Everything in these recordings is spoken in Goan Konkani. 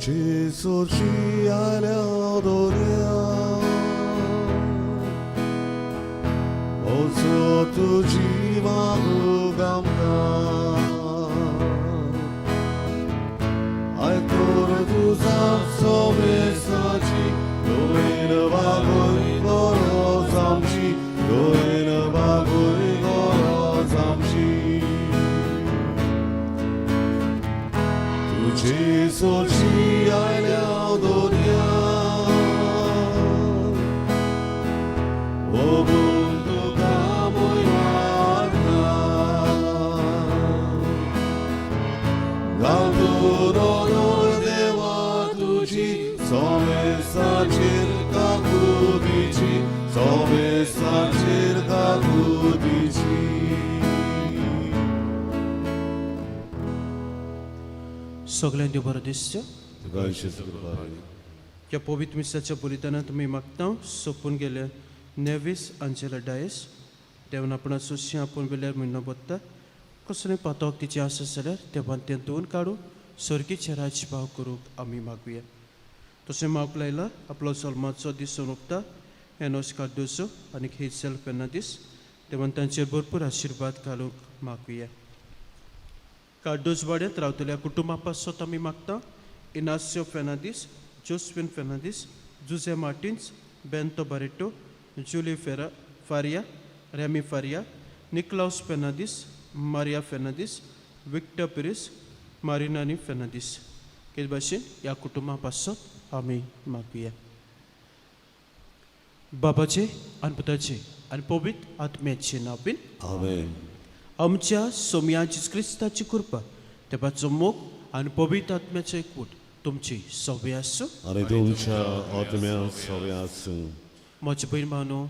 तुझे सोशी आयल्या दोर्या ओसो तुजी मागूंक आमकां आयकोर तुजा सोमेसाची दोन बागोय गरज आमची दोन बागोय गरज आमची तुझे सोशी आयल्या दोर्या ओगून तुका मोय घालतून देवा तुजी सोमेसाचेर काकुतीची सोमेसाचेर काकुतीची. सगळ्यांक देव बरो दिसचो. तुका कृपा. ह्या पवित्र मिसाच्या बलिदानांत तुमी मागता सोंपून गेल्या नेवीस आंजेला डायस देवान आपणा सोशी आपूण वेल्यार म्हयनो बत्ता कसलें पातक तिचें आसत जाल्यार देवान तें धुवन काडून सर्गीचे राजभाव करूंक आमी मागुया. तशें मागूंक लायला आपलो जल्माचो दीस सोंपता एनोस कार्दोसो आनी हेझल फेर्नांदीस देवान तांचेर भरपूर आशिर्वाद घालूंक मागुया. कार्दोज वाड्यांत रावतल्या कुटुंबा पासत आमी मागता इनास्यो फेर्नांदीस, जोस्विन फेर्नांदीस, जुझे मार्टिन्स, बेंतो बारेटो, जुली फेरा फारिया, रेमी फारिया, निकलाउस फेर्नांदीस, मारिया फेर्नांदीस, विक्टर पिरीस, मारिनानी फेर्नांदीस. हे भाशेन ह्या कुटुंबा पासत आमी मागुया. बाबाचे आनी पुताचे आनी पवित्र आत्म्याचे नांवान. आमेन. आमच्या सोमया जेजू क्रिस्ताची कृपा, देवाचो मोग आनी पवित्र आत्म्याचो एकवट तुमची सवय आसूं. आनी तुमच्या आत्म्या सवय आसूं. म्हजे भयण भावनो,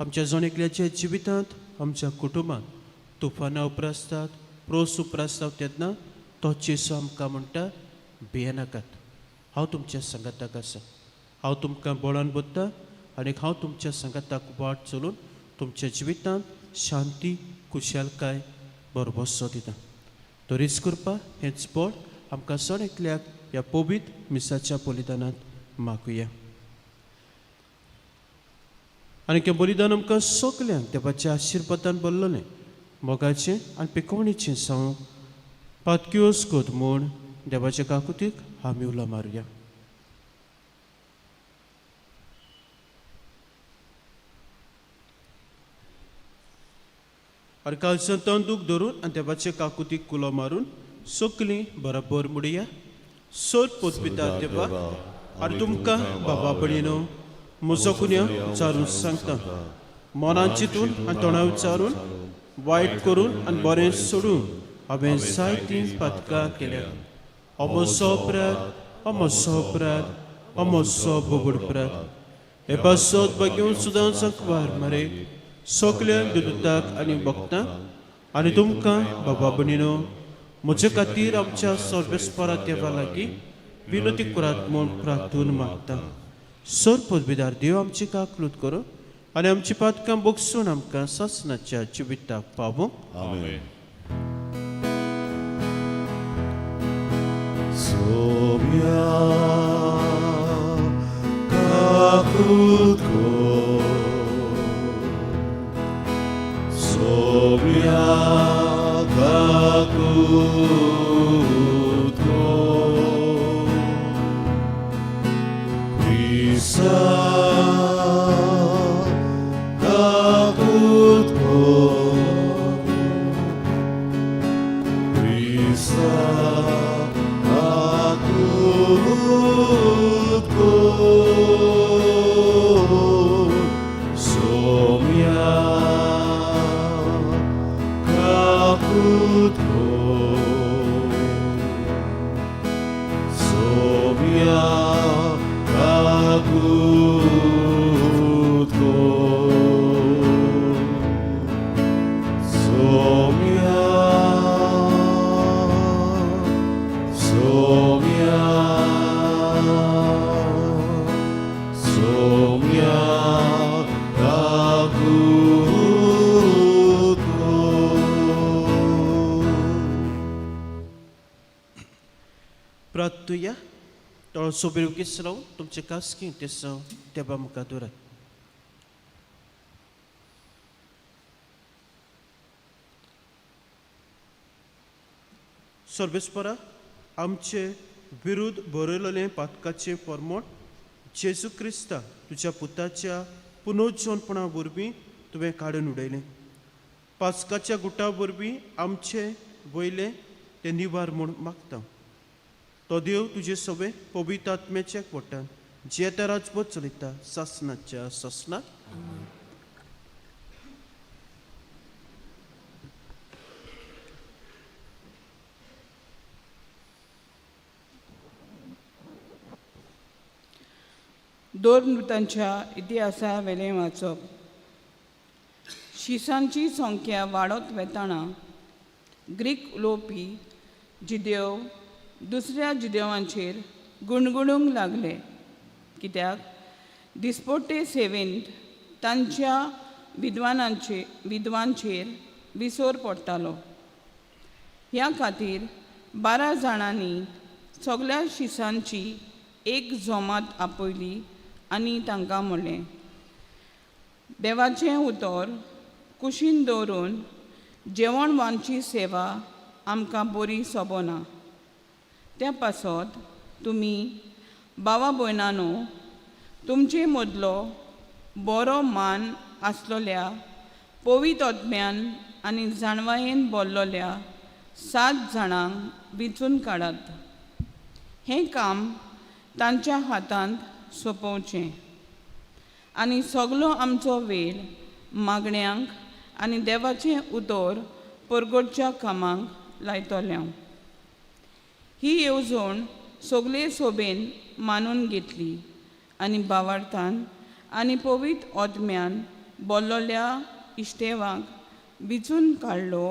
आमच्या जण एकल्याच्या जिवितांत, आमच्या कुटुंबांत तुफानां उप्रासतात, प्रोस उप्रासतात तेन्ना तो जेजू आमकां म्हणटा, भियेनाकात, हांव तुमच्या सांगाताक आसा. हांव तुमकां बळान बदता आनी हांव तुमच्या सांगाताक वाट चलून तुमच्या जिवितांत शांती, खुशालकाय, भरभरसो दिता. तरीच कृपा हेंच बळ आमकां सण एकल्याक ह्या पवित्र मिसाच्या बलिदानांत मागुया. आनी हें बलिदान आमकां सगल्यांक देवाच्या आशिर्वादान भरलेलें मोगाचें आनी पिकोवणेचें जावं पातक्योस कोत म्हूण देवाच्या काकुतीक आमी उलो मारुया. आनी कालच्या दूख धरून आनी देवाचे काकुतीक कुलो मारून सगलीं बरोबर मुडया. सोद पोतपिता देवा, आनी तुमकां बाबा भयणीनो म्हजो कुन्या विचारून सांगता, मनान चिंतून आनी तोंडा विचारून, वायट करून आनी बरें सोडून हांवें जायतीं पातकां केल्यात. हो म्हजो अपराध, हो म्हजो अपराध, हो म्हजो बोबड अपराध. हे पासत भाग्यवंत सुदां संकवार मरे सगल्या दुदुताक आनी भक्तांक आनी तुमकां बाबा भयणीनो म्हजे खातीर आमच्या सर्वेस्परा देवा लागीं विनंती करात म्हूण प्रार्थून मागता. सर पदवीदार देव आमची काकलूत करूं आनी आमची पातकां बगसून आमकां सासणाच्या जिविताक पावूं. आमेन. सोम्या काकूत कर, सोम्या काकूत कर, क्रिस्ता काकूत कर, क्रिस्ता काकूत कर, सोम्या काकूत कर, सोम्या काकूत कर, सोम्या, सोम्या, सोम्या काकूत कर. प्रार्थुया. तोळ सोबीर उगीच रावून तुमचे कास्की तेसांव देवा मुखार दवरात. सर्वेस्परा आमचे विरुद्ध बरयलेलें पातकाचें फॉर्मोट जेजू क्रिस्ता तुज्या पुताच्या पुनर्जनपणा वरवीं तुवें काडून उडयलें. पास्काच्या गुटा वरवीं आमचे वयलें तें निवार म्हूण मागता. तो देव तुजे सवे पवित्र आत्म्याच्या पोटान जेता राजभर चलयता सासनाच्या सासनाक. दोन मृतांच्या इतिहासा वेलें वाचप. शिसांची संख्या वाडत वेताना ग्रीक उलोवपी जिदेव दुसऱ्या जिदेवांचेर गुणगुणूंक लागले, कित्याक दिसपोटे सेवेंत तांच्या विद्वांचेर विसर पडटालो. ह्या खातीर 12 जाणांनी सगळ्या शिसांची एक जमात आपयली आनी तांकां म्हणलें, देवाचें उतर कुशीन दवरून जेवण वांची सेवा आमकां बरी सोबना. त्या पासत तुमी बाबा भयणानो तुमचे मदलो बरो मान आसलोल्या पवित्र आत्म्यान आनी जाणवायेन बोल्लोल्या 7 जाणांक विंचून काडात. हें काम तांच्या हातांत सोंपोवचें आनी सगलो आमचो वेळ मागण्यांक आनी देवाचें उतर परगटच्या कामांक लायतले. ही येवजण सगळे सोबेन मानून घेतली आनी बावार्थान आनी पवित्र आत्म्यान बोल्लोल्या इश्टेवाक विंचून काडलो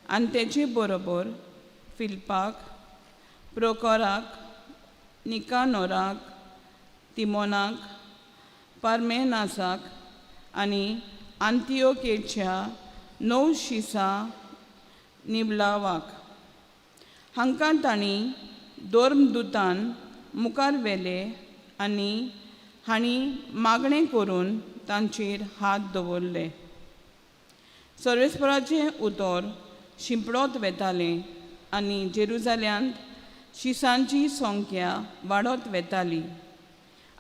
आनी तेचे बरोबर फिल्पाक, प्रोकोराक, निकानोराक, तिमोनाक, पार्मेनासाक आनी आंतियोकेच्या 9 शिसां निबलावाक. हांकां तांणी धर्मदूतान मुखार व्हेले आनी हांणी मागणें करून तांचेर हात दवरले. सर्वेस्पराचें उतर शिंपडत वेतालें आनी जेरुजाल्यांत शिसांची संख्या वाडत वेताली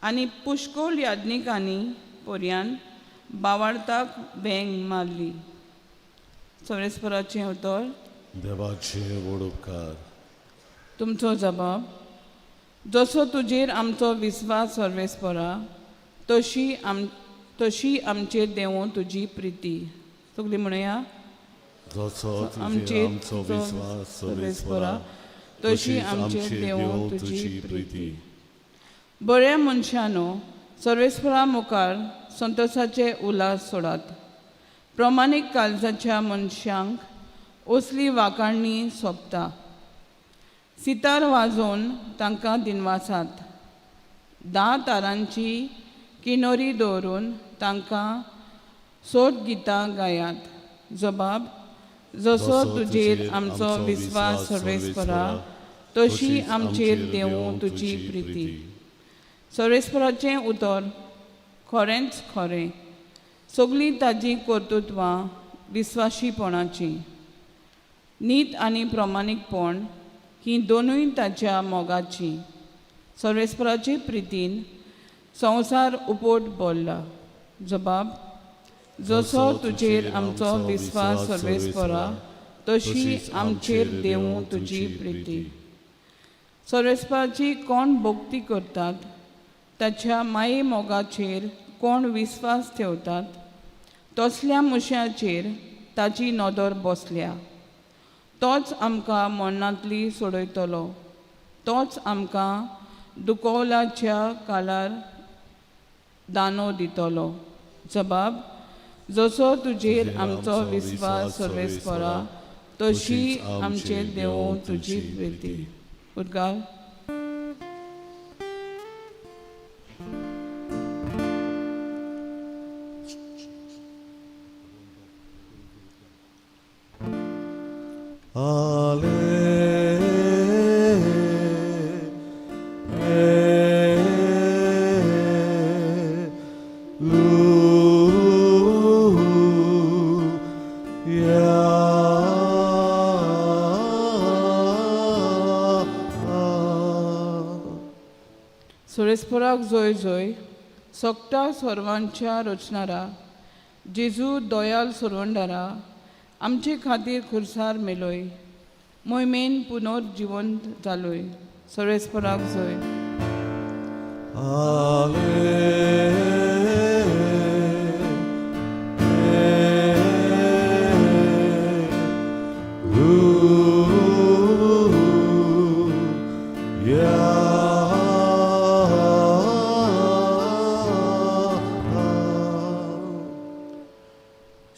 आनी पुष्कळ याज्ञिकांनी पर्यान बावार्थाक वेंग मारली. सर्वेस्पराचें उतर. देवाचे व्हड उपकार. तुमचो जबाब. जसो तुजेर आमचो विस्वास सर्वेस्परा, तशी आमचेर देवूं तुजी प्रिती. सगळीं म्हणया. जसो तुजेर आमचेर आमचो विस्वास सर्वेस्परा, तशी आमचेर देवूं तुजी प्रिती. बऱ्या मनशानो सर्वेस्परा मुखार संतोशाचे उल्हास सोडात. प्रमाणीक काळजाच्या मनशांक असली वाकाणी सोंपता. सितार वाजोवन तांकां दिनवासात. 10 तारांची किनोरी दवरून तांकां सोद गितां गायात. जबाब. जसो तुजेर आमचो विस्वास सर्वेस्परा, तशी आमचेर देवूं तुजी प्रिती. सर्वेस्पराचें उतर खरेंच खरें, सगळीं ताजी कर्तृत्वां विस्वाशीपणाचीं. नीत आनी प्रमाणीकपण ही दोनूय ताच्या मोगाचीं. सर्वेस्पराचे प्रितीन संवसार उपोट बोल्ला. जबाब. जसो तुजेर आमचो विस्वास सर्वेस्परा, तशी आमचेर देवूं तुजी प्रिती. सर्वेस्पराची कोण भक्ती करतात, ताच्या माये मोगाचेर कोण विस्वास ठेवतात, तसल्या मनशाचेर ताची नदर बसल्या. तोच आमकां मरणांतली सोडयतलो, तोच आमकां दुकोवलाच्या काळार दानो दितलो. जबाब. जसो तुजेर आमचो विस्वास सर्वेस्परा, तशी आमचेर देवूं तुजी प्रिती. उद्गार. Alleluia. सर्वेस्पराक जोय जोय. सोगटा सर्वांच्या रचणारा जेजू दयाल सरवंडारा आमचे खातीर खुर्सार मेलोय मोहिमेन पुनर्जिवंत जालोय. सर्वेस्पराक जोय. Alleluia.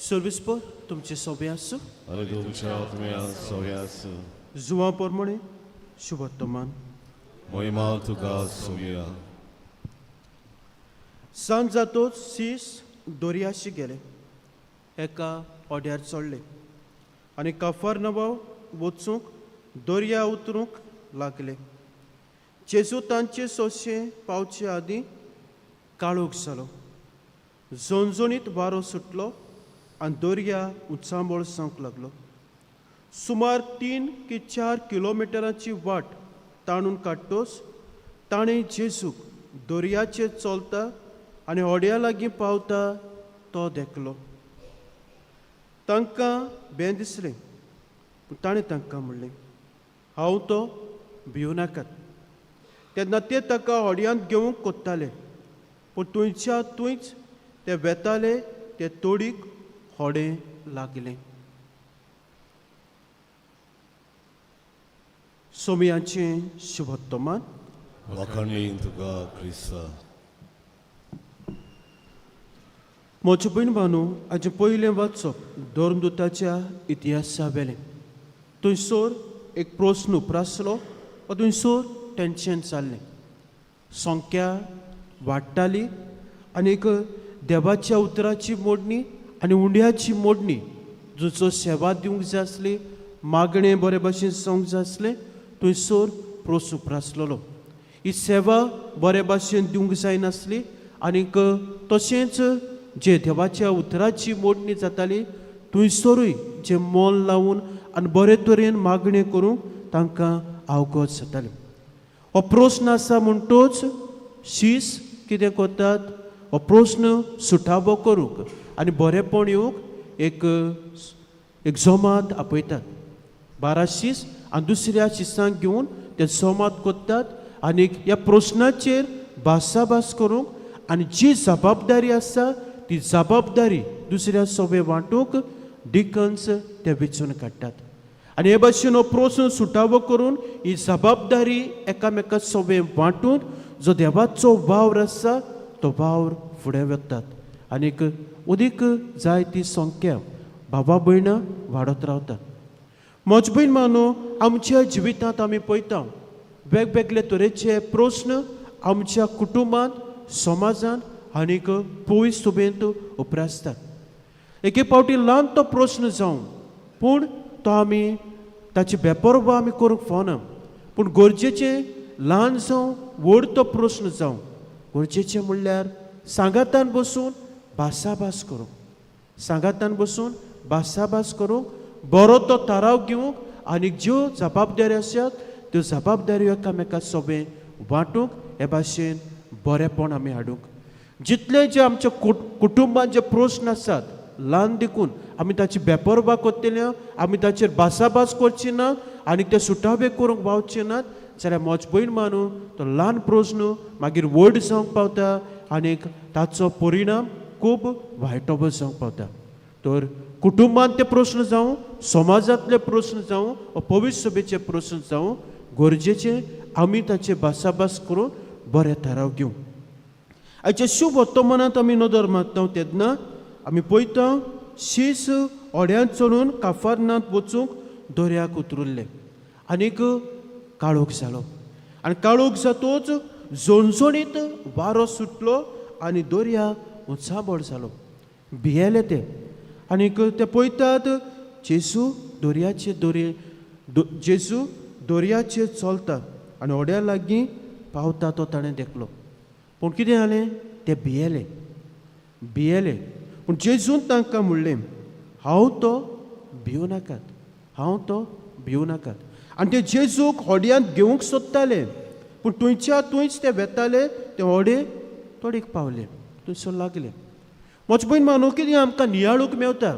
सर्विसपर तुमचे सोबे आसूं. आनी तुमच्या आत्म्या सोयास. जुवा प्रमाणे शुभवर्तमान. महिमा तुका सोया. सांज जातोच शीस दर्याशी गेले, एका ओड्यार चडले आनी काफार नवाव वचूंक दर्या उतरूंक लागले. जेजू तांचे सोशे पावचे आदीं काळोख जालो, झणझणीत वारो सुटलो आनी दर्या उचांबळ जावंक लागलो. सुमार 3 की 4 किलोमिटरांची वाट ताणून काडटोच ताणें जेजूक दर्याचेर चलता आनी होड्या लागीं पावता तो देखलो. तांकां बें दिसलें, पूण ताणें तांकां म्हणलें, हांव तो, भिवं नाकात. तेन्ना ते ताका होडयांत घेवंक कोत्ताले, पूण थंयच्या थंयच ते वेताले ते तोडीक होडें लागलें. सोमयाचें शुभवर्तमान. वाखाणणी तुका क्रिस्ता. म्हज्या भयण भावनो, हाजें पयलें वाचप धर्मदूताच्या इतिहासा वेलें. थंयसर एक प्रस्न उप्रासलो वा थंयसर टेंशन जाल्लें, संख्या वाडटाली आनीक देवाच्या उतराची मोडणी आनी उंड्याची मोडणी, जसो सेवा दिवंक जाय आसली, मागणें बरे भाशेन जावंक जाय आसलें, थंयसर प्रस्न उप्रासलेलो. ही सेवा बरे भाशेन दिवंक जायनासली आनीक तशेंच जे देवाच्या उतराची मोडणी जाताली थंयसरूय जे मोल लावन आनी बरे तरेन मागणें करूंक तांकां अवगत जातालें. हो प्रस्न आसा म्हणटोच शीस कितें करतात, हो प्रस्न सुटावो करूंक आनी बरेपण येवंक एक एक जमात आपयतात. 12 शीस आनी दुसऱ्या शिसांक घेवन ते जमात करतात आनी ह्या प्रस्नाचेर भासाभास करूंक आनी जी जबाबदारी आसा ती जबाबदारी दुसऱ्या सोबे वांटूंक डिकन्स ते वेंचून काडटात. आनी हे भाशेन हो प्रस्न सुटावो करून ही जबाबदारी एकामेका सोबे वांटून जो देवाचो वावर आसा तो वावर फुडें वतात आनीक अदीक जाय ती संख्या भावा भयणां वाडत रावतात. म्हज भयण मानो, आमच्या जिवितांत आमी पळयता वेगवेगळे तरेचे प्रस्न आमच्या कुटुंबांत, समाजांत आनीक पयस सुबेंत उप्रासतात. एके फावटी ल्हान तो प्रस्न जावं, पूण तो आमी ताची बेपर्वा आमी करूंक फावना. पूण गरजेचें ल्हान जावं व्हड तो प्रस्न जावं, गरजेचें म्हणल्यार सांगातान बसून भासाभास करूंक, सांगातान बसून भासाभास करूंक, बरो तो थाराव घेवंक आनी ज्यो जबाबदारी आसात त्यो जबाबदाऱ्यो एकामेका सोबें वांटूंक हे भाशेन बरेपण आमी हाडूंक. जितले जे आमच्या कुटुंबांत जे प्रस्न आसात ल्हान देखून आमी ताची बेपर्वा करतले, आमी ताचेर भासाभास करची ना आनी ते सुटावे करूंक पावचे नात जाल्यार म्हज भयण मानू तो ल्हान प्रस्न मागीर व्हड जावंक पावता आनीक ताचो परिणाम खूब वायटोबो जावंक पावता. तर कुटुंबांत ते प्रस्न जावं, समाजांतले प्रस्न जावं वा पवित्र सभेचे प्रस्न जावं, गरजेचे आमी ताचे भासाभास करून बरे थाराव घेवं. आयच्या शुभ वर्तमानांत आमी नदर मारता तेन्ना आमी पळयता शीस होड्यांत चडून काफारनांत वचूंक दर्याक उतरुल्ले आनीक काळोख जालो आनी काळोख जातोच झणझणीत वारो सुटलो आनी दर्या उंचाबळ जालो. भियेले ते आनीक ते पळयतात जेजू दर्याचे दर्ये जेजू दर्याचेर चलता आनी होड्या लागीं पावता तो ताणें देखलो. पूण कितें जालें, ते भियेले भियेले. पूण जेजून तांकां म्हणलें, हांव तो, भिवं नाकात, हांव तो, भिवं नाकात. आनी ते जेजूक होडयांत घेवंक सोदताले, पूण थंयच्या थंयच ते वेताले ते होडे तोडीक पावले, थंयसर लागले. म्हज भयण मानू कितें आमकां नियाळूंक मेवता.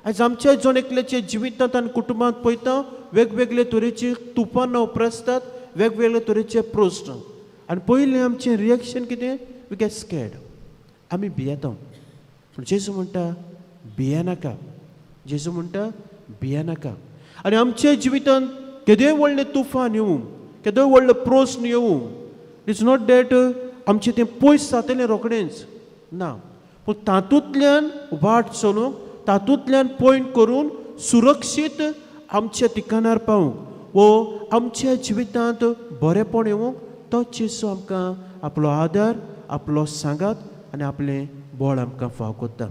आयज आमच्या जण एकल्याच्या जिवितांत आनी कुटुंबांत पळयता वेगवेगळे तरेचे तुफानां उप्रासतात, वेगवेगळे तरेचे प्रस्न. आनी पयलें आमचें रिएक्शन कितें? We get scared, आमी भियेता. पूण जेजू म्हणटा भियेनाका, जेजू म्हणटा भियेनाका. आनी आमच्या जिवितांत केदें व्हडलें तुफान येवं, केदो व्हडलो प्रस्न येवं, it's not that आमचें तें पयस जातलें रोखडेंच ना, पूण तातूंतल्यान वाट चलूंक, तातूंतल्यान पॉयंट करून सुरक्षीत आमच्या ठिकाणार पावूंक वो आमच्या जिवितांत बरेंपण येवंक तो जेजू आमकां आपलो आदार, आपलो सांगात आनी आपलें बळ आमकां फाव करता.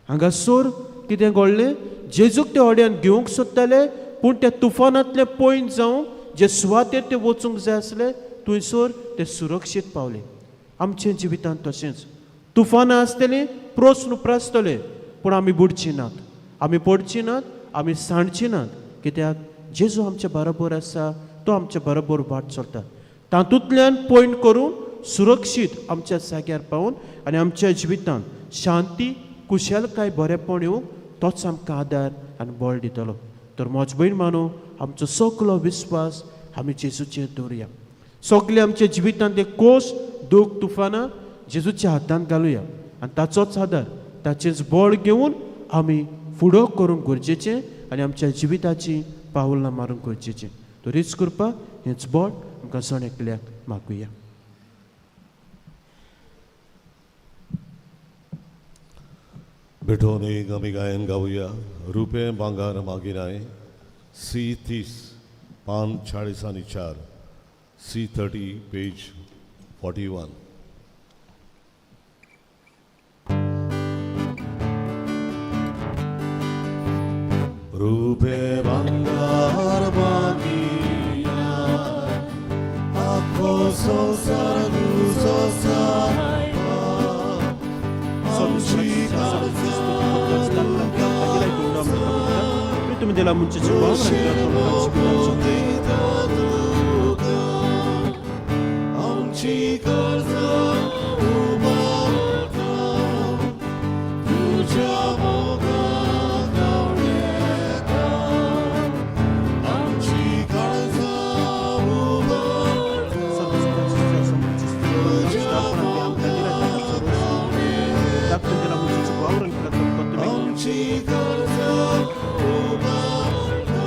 हांगासर कितें घडलें? जेजूक ते होड्यान घेवंक सोदताले, पूण त्या तुफानांतले पॉयंट जावं जे सुवातेर ते वचूंक जाय आसले थंयसर ते सुरक्षीत पावले. आमच्या जिवितांत तशेंच तुफानां आसतलीं, प्रस्न उप्रासतले, पूण आमी बुडची नात, आमी पडची नात, आमी सांडची नात. कित्याक जेजू आमच्या बरोबर आसा, तो आमच्या बरोबर वाट चलता. तातूंतल्यान पॉयंट करून सुरक्षीत आमच्या जाग्यार पावून आनी आमच्या जिवितांत शांती, कुशलकाय, बरेंपण येवंक तोच आमकां आदार आनी बळ दितलो. तर म्हज भयण मानू आमचो सगलो विस्वास आमी जेजूचेर दवरुया. सगळे आमच्या जिवितांत कोश, दूख, तुफानां जेजूच्या हातांत घालुया आनी ताचोच आदार, ताचेंच बळ घेवन आमी फुडो करूंक गरजेचें आनी आमच्या जिविताची पावलां मारूंक गरजेचें. तरीच करपा हेंच बळ आमकां जण एकल्याक मागुया. भेटोवन एक आमी गायन गावया. रुपें भांगर मागीर सी 30 पान 44, सी 30 पेज 41. रुपें भांगर मागीर आखो संवसार तुजो सायबा, आमची तुम्ही दिला मुंचेचे आमची गरज उबारता तुज्या मोगान गावणेता, आमची गरज उबारता आमची गरज उबारता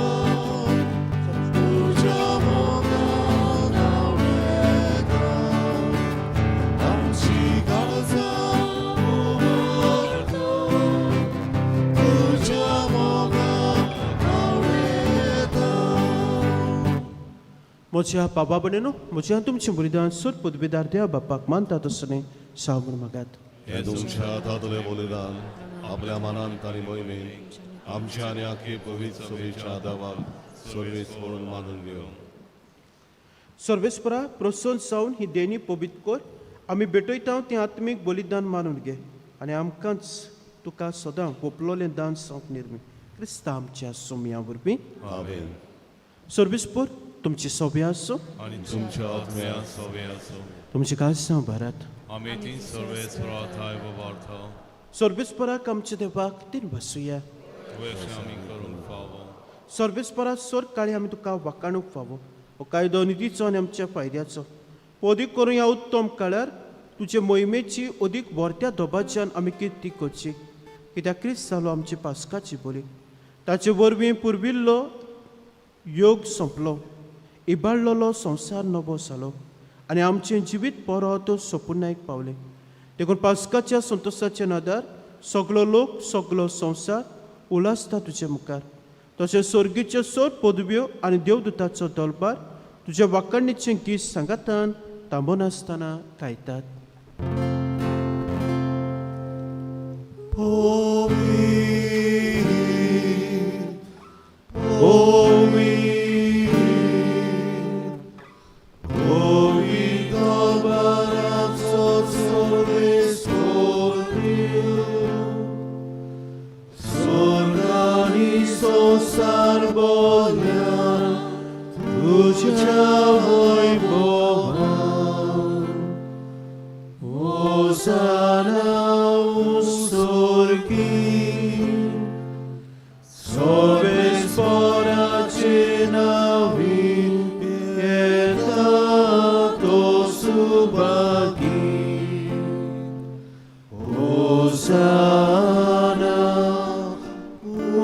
तुज्या मोगान गावणेता, आमची गरज उबारता तुज्या मोगान गावणेता. म्हज्या बाबा भयणीनो, म्हज्या तुमचें बलिदान सोद पदवीदार देवा बापाक मानता तसलें साव म्हूण मागात. हे तुमच्या हातांतलें बलिदान आपल्या मनांत आनी मोहिमेन आमच्या आनी आखे पवित्र सभेच्या देवाक सर्वेस म्हणून मानून घेवं. सर्वेस्परा प्रसन्न जावन ही देणी पवित्र कर, आमी भेटयता तें आत्मीक बलिदान मानून घे आनी आमकांच तुका सदां गोपलोलें दान जावंक निर्मी क्रिस्ता आमच्या सोमया वरवीं. आमेन. सर्वेस्पर तुमची सोबी आसूं आनी तुमच्या आत्म्या सोबे आसूं. तुमची काळजां भरात. आमी ती सर्वेस्परा थाय बाबार्थ. सर्वेस्पराक आमच्या देवाक तीन बसुया. तुवें आमी करूंक फावो. सर्वेस्परा सोर काळी आमी तुका वाकाणूंक फावो. हो कायदो निधीचो आनी आमच्या फायद्याचो अदीक करून ह्या उत्तम काळार तुजे मोहिमेची अदीक व्हरत्या दबाज्यान आमी किर्ती करची. कित्याक क्रिस्त जालो आमची पास्काची बोली, ताचे वरवीं पुर्विल्लो योग सोंपलो, इबाडलेलो संवसार नवो जालो आनी आमचें जिवीत परत सोपुर्णायक पावलें. देखून पास्काच्या संतोशाच्या नदर सगलो लोक, सगलो संवसार उलासता तुजे मुखार. तशें सर्गीच्यो सोद पदव्यो आनी देवदूताचो दलबार तुज्या वाखाणीचें गीत सांगातान थांबनासतना गायतात. तुझ्या वैभवान सोबेस्पराचे नावी येता तो सुभागी होसाना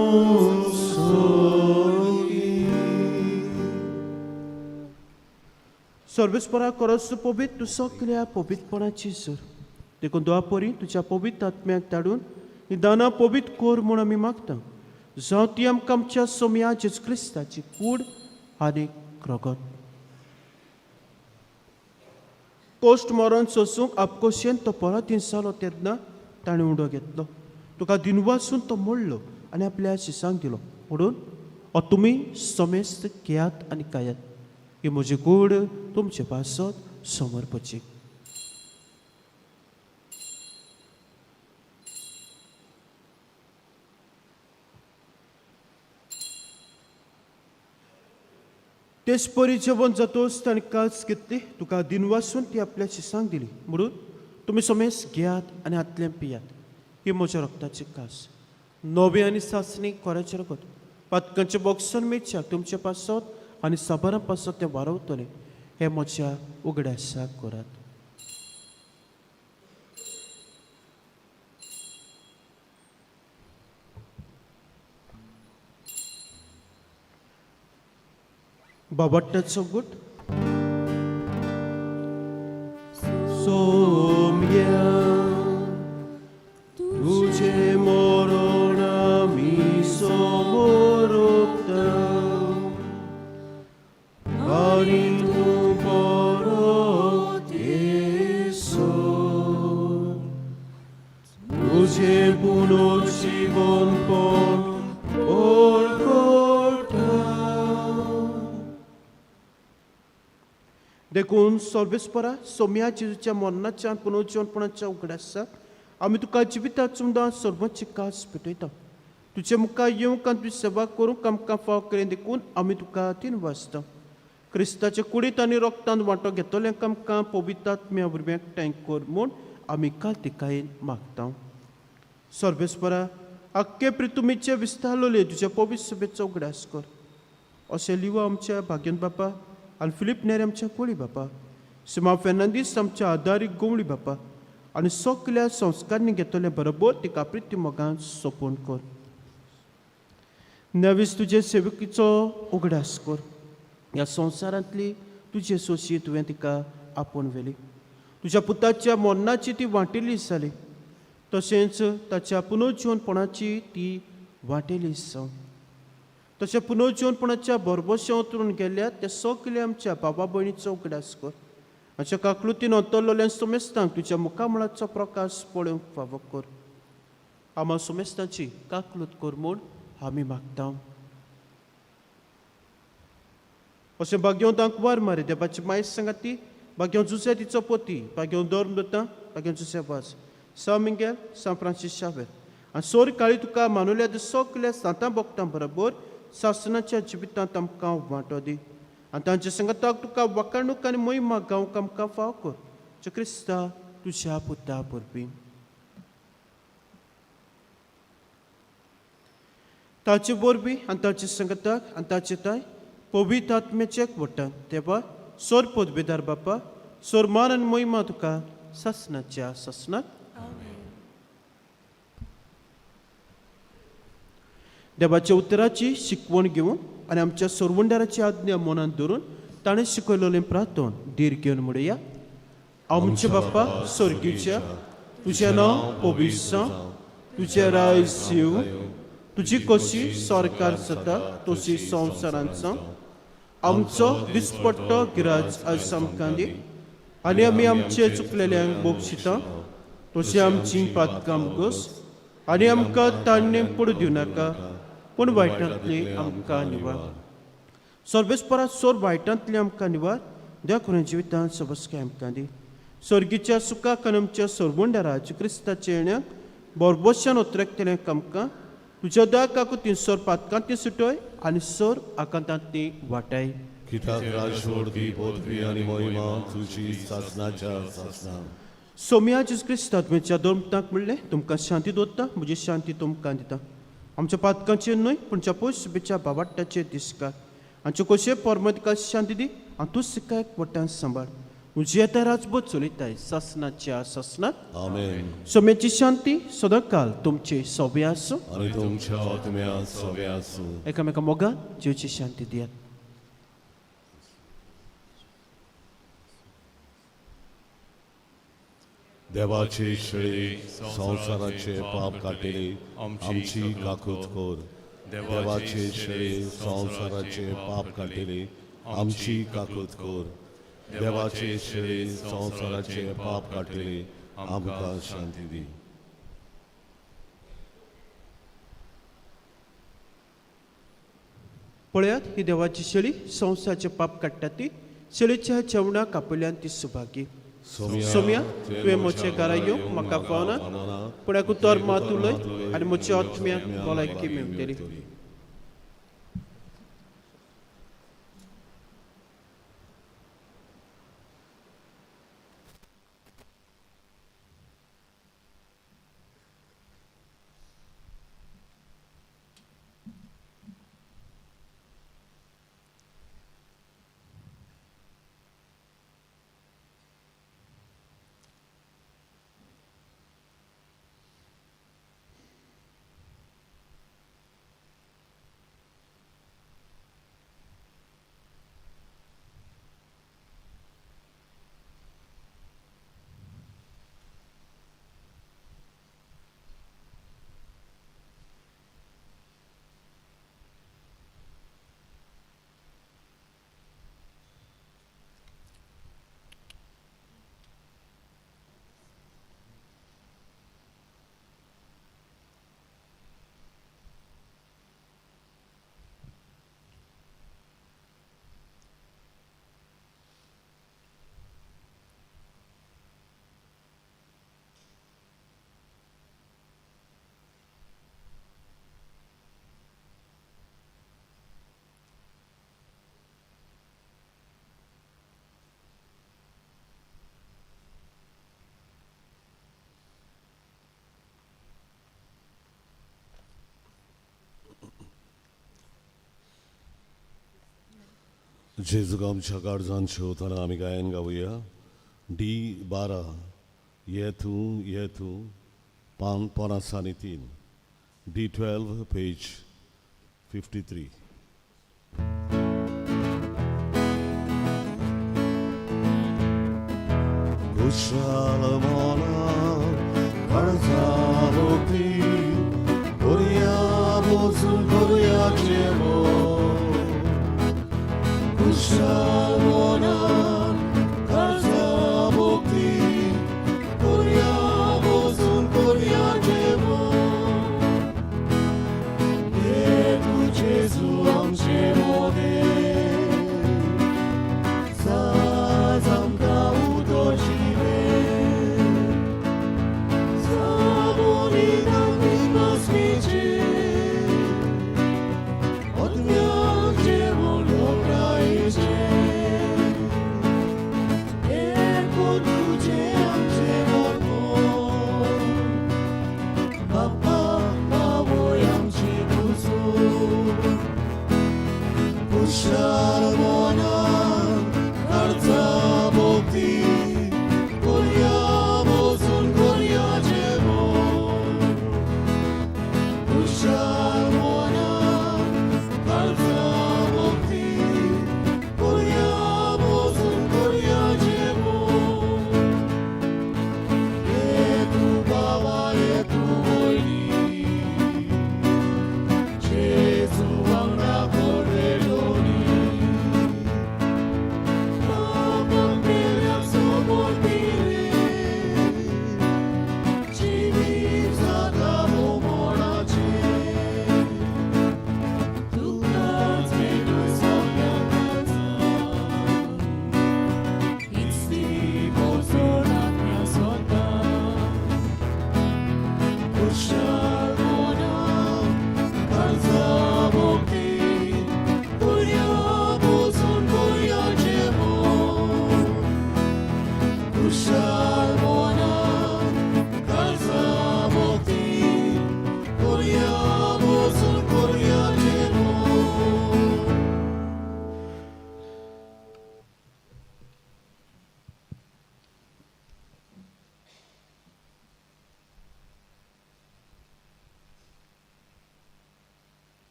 उंचोगी. सर्वेस्परा करस पवित्र तूं सगल्या पवित्रपणाची सर देखून दुआ परी तुज्या पवित्र आत्म्याक धाडून ही दानां पवित्र कर म्हूण आमी मागता जावं ती आमकां आमच्या सोम्या जेजू क्रिस्ताची कूड आनी रगत कोश्ट मरण सोसूंक आपकोशेन तो परत जालो तेन्ना ताणें उडो घेतलो तुका दिनवासून तो मोडलो आनी आपल्या शिसांक दिलो म्हणून हो तुमी समेस्त घेयात आनी खायात ही म्हजी कूड तुमचे पासत समर्पची. तेच परी जेवण जातोच ताणें कास घेतली तुका दिनवासून ती आपल्या शिसांक दिली म्हणून तुमी समेस घेयात आनी हातलें पियात ही म्हज्या रक्ताची कास नवे आनी सासणी कोराचें रगत पातकांचें बॉक्सन मेळच्याक तुमचे पासत आनी साबारां पासत तें वारवतलें हें म्हज्या उगडासाक करात. बाबाट्याचो गुट सोम्या तुझे मरण आमी समोर ओंपता आनी तूं परत येसर तुझे पुनर्जीवनपण परगटा. देखून सर्वेस्परा सोम्या जेजूच्या मरणाच्या पुनर्जीवनपणाच्या उगडासाक आमी तुका जिविताचो सुद्दां सर्वोच्च कास पेटयता तुजे मुखार येवंक आनी तुजी सेवा करूंक आमकां फाव केलें देखून आमी तुका तीन वाजता क्रिस्ताचे कुडींत आनी रोगतान वांटो घेतल्यांक आमकां पवित्र आत्म्या वरवीं एकठांय कर म्हूण आमी कालतिकायेन मागता. सर्वेस्परा आख्खे प्रितुमीचे विस्तारलोले तुज्या पवित्र सभेचो उगडास कर अशें लिवा आमच्या भाग्यन बापा आनी फिलीप नेर आमच्या कोळी बापा सिमा फेर्नांदीस आमच्या आदारीक गोवळी बापा आनी सगल्या संस्कारांनी घेतले बरोबर तिका प्रिती मोगान सोंपून कर. नवीस तुजे सेवकीचो उगडास कर ह्या संवसारांतली तुजे सोशी तुवें तिका आपोवन व्हेली तुज्या पुताच्या मरणाची ती वांटेली जाली तशेंच ताच्या पुनर्जीवनपणाची ती वांटेली जावं तशें पुनर्जीवनपणाच्या भरभोशें उतरून गेल्या त्या सगल्या आमच्या बाबा भयणीचो उगडास कर आमच्या काकलुतीन अंतरलोल्या सोमेस्तांक तुज्या मुखामळाचो प्रकाश पळोवंक फावो कर. आमा सोमेस्तांची काकलूत कर म्हूण आमी मागता. अशें भाग्यवंतांक वार मारे देवाची मायस सांगाती भाग्यवंत जुसे तिचो पोती भाग्यवंत धर्म दत्ता भाग्यवंत जुसे वास सा मिंगेल सा फ्रांसीस शावेर आनी सोर काळी तुका मानुल्या सगल्या सांतां भोगतां बरोबर सासनाच्या जिवितांत आमकां वांटो दी आनी तांच्या संगताक तुका वाकाणूक आनी मोहिमा गावंक आमकां फाव कर जे क्रिस्ता तुज्या पुता वरवीं. ताचे वरवीं आनी ताचे संगताक आनी ताचे ताय पवित्र आत्म्याचे एकवटान देवा सोर पदवेदार बापा सोर मान आनी मोहिमा तुका सासनाच्या सासनाक. देवाच्या उतराची शिकवण घेवन आनी आमच्या सोरवंडाराची आज्ञा मनांत धरून ताणें शिकयलेलें प्रार्थन धीर घेवन म्हणया. आमचे बाप्पा स्वर्गीच्या तुजें नांव पवित्र जावं तुजें राज येवं तुजी कशी सरकार जाता तशी संवसारांत जावं. आमचो दिसपट्टो गिराज आज आमकां दी आनी आमी आमचे चुकलेल्यांक बोगशिता तशी आमची पातकां गोस आनी आमकां ताणें पडूं दिवं नाका पूण वायटांतली आमकां निवार. सर्वेस्परा सोर वायटांतली आमकां निवार देव खरें जिवितांत सबसकाय आमकां दी सर्गीच्या सुखाक आनी आमच्या सरवंडाराच्या क्रिस्ताच्या येण्याक बोरबोशान उतरेकतल्यांक आमकां तुज्या दया काकुतीन सोर पातकांतली सुटय आनी सोर आकांतांतली वाटाय. कित्याक राजवडती पदवी आनी मोहिमा तुजी सासनाच्या सासना. सोम्या जेजू क्रिस्ता तुमच्या दोन म्हणलें तुमकां शांती दवरता म्हजी शांती तुमकां दिता आमच्या पातकांचेर न्हय पूण च्या बाबाट्टाचेर दिसकार आमचे कशे परमतिका शांती दी आनी तूं सिकायक वट्टान सांबाळ म्हजी येता राजबोध चलयताय सासनाच्या सासनात. आमेन. सोम्याची शांती सदांकाल तुमचे सोबे आसूं आनी तुमच्या आत्म्या सगळे आसूं. एकामेका मोगान जिवची शांती दियात. देवाचे शेळी संवसाराचे पाप काडटली आमची काकूत कर. देवाचे शेळी संवसाराचे पाप काडटली आमची काकूत कर. देवाचे शेळी संवसाराचे पाप काडटली आमकां शांती दी. पळयात ही देवाची शेळी संवसाराचे पाप काडटा ती शेळीच्या जेवणाक आपल्यान ती सुभागी. सोम्या तुवें म्हजे घरा येवंक म्हाका फावना पूण एक उतर मात उलय आनी म्हज्या आत्म्याक भलायकी मेळटली. जेजूक आमच्या काळजान शेवतना आमी गायन गावया. डी 12 ये तूं ये तूं पान 53, डी 12 पेज 53. कुशाल मना काळजा भोवती करुया बोजून करुया जेवो. कुशाल मना काळजा भोवती करुया बोजून करुया जेवो. ये तूं जेजू आमचे मोदें साज आमकां उदो जिवें साबोनी दामी मस्मीचे.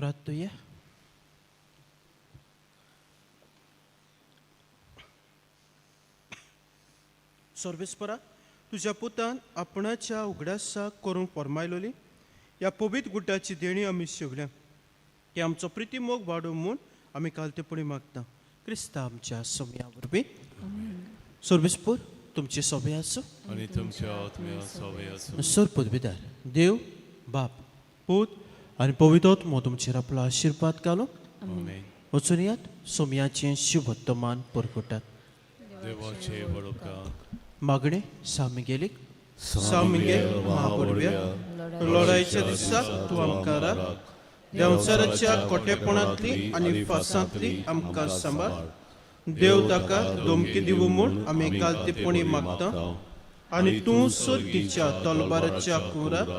प्रार्थुया. सर्वेस्परा, तुज्या पुतान आपणाच्या उगडासाक करूंक फर्मायलोली ह्या पवित्र गुड्डाची देणी आमी शिवल्या. की आमचो प्रिती मोग वाडोवंक म्हूण आमी कालतेपणी मागता, क्रिस्ता आमच्या सोम्या वरवीं. सर्वेस्पूर तुमचे सोबे आसूं. आनी तुमच्या आत्म्या सोबे आसूं. सर पदवीदार देव बाप, पूत आनी पवित्र आत्मो तुमचेर आपलो आशिर्वाद घालूं. आमेन. वचून यात, सोमयाचें शुभत्तमान परगटात. देवाचे बरोबकार. मागणें सामिगेलीक. सामिगेल महाबडव्या, लढायच्या दिसा तूं आमकां राख. देंवचाराच्या कोटेपणांतली आनी फासांतली आमकां सांबाळ. देव ताका धमकी दिवं म्हूण आमी कालतेपणी मागता आनी तूं सर्गीच्या तलवाराच्या कुरार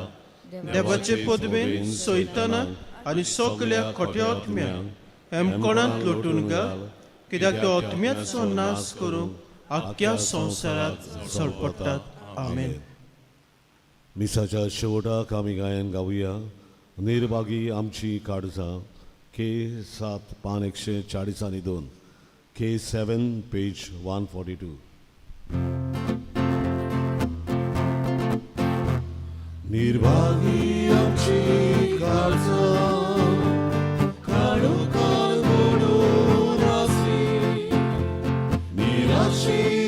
देवाचे पदवेन सैताना आनी सगल्या खोट्या आत्म्यांक हेमकोणांत लोटून घाल, कित्याक तो आत्म्याचो नाश करूंक आख्ख्या संवसारांत सळपडटात. आमेन. मिसाच्या शेवटाक आमी गायन गावया, निर्भागी आमची काळजां, के 7, पान 142, K 7, page 142. निर्भागी आमची काळजां, काळोखार मोडून आसली, निराशी.